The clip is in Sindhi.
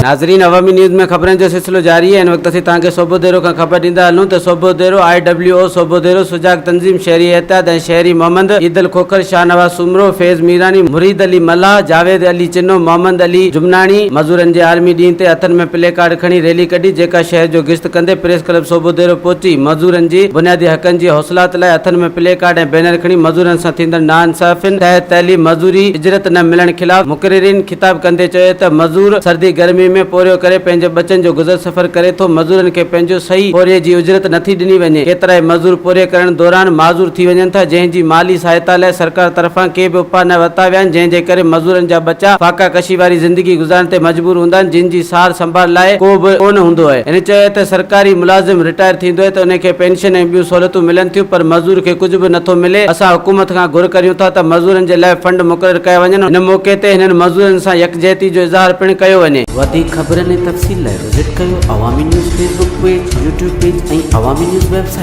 ناظرين عوامي نيوز ۾ خبرن جو سلسلو جاري آهي هن وقت اسين توهان کي سوڀوديرو کان خبر ڏيندا هلون ته سوڀوديرو I W او سوڀوديرو سجاڳ تنظيم شهري احتياط ۽ شهري محمد عيدل کوکر شاهنواز سومرو فيض ميراڻي مريد علي ملاح جاويد علي چنو محمد علي جمناڻي مزورن جي عالمي ڏينهن تي هٿن ۾ پلي ڪارڊ کڻي ريلي ڪڍي جيڪا شهر جو گشت ڪندي پريس ڪلب سوڀوديرو پهچي مزورن جي بنيادي حقن جي حوصلات لاء هٿن ۾ پلي ڪارڊ ۽ بينر کڻي مزورن سان ٿيندڙ ناانصافين تحت تعليم مزوري اجرت نه ملڻ خلاف مقررين خطاب ڪندي چيو ته مزور سردي گرمي ۾ پورهيو ڪري پنهنجي ٻچن جو گذر سفر ڪري ٿو، مزورن کي پنهنجو صحيح پورهيي جي اجرت نٿي ڏني وڃي، ڪيترائي مزور پورهيي ڪرڻ دوران معذور ٿي وڃن ٿا، جنهن جي مالي سهائتا لاء سرڪار طرفان ڪي به اپاء نه ورتا ويا آهن، جنهن جي ڪري مزورن جا ٻچا فاقا ڪشي واري زندگي گذارڻ تي مجبور هوندا آهن، جن جي سار سنڀال لاء ڪو به ڪونه هوندو آهي. هن چيو ته سرڪاري ملازم رٽائر ٿيندو آهي ته ان کي پينشن ۽ ٻيون سهولتون ملن ٿيون پر مزور کي ڪجهه به نٿو ملي، اسان حڪومت کان گهر ڪريون ٿا ته مزورن جي لاء فنڊ مقرر ڪيا وڃن، ان موقعي تي هنن مزورن سان يڪجهتي جو اظهار پڻ ڪيو وڃي. وڌيڪ خبرن ۽ تفصيل لاء وزٽ ڪيو Awami news Facebook page, YouTube page ۽ Awami news website.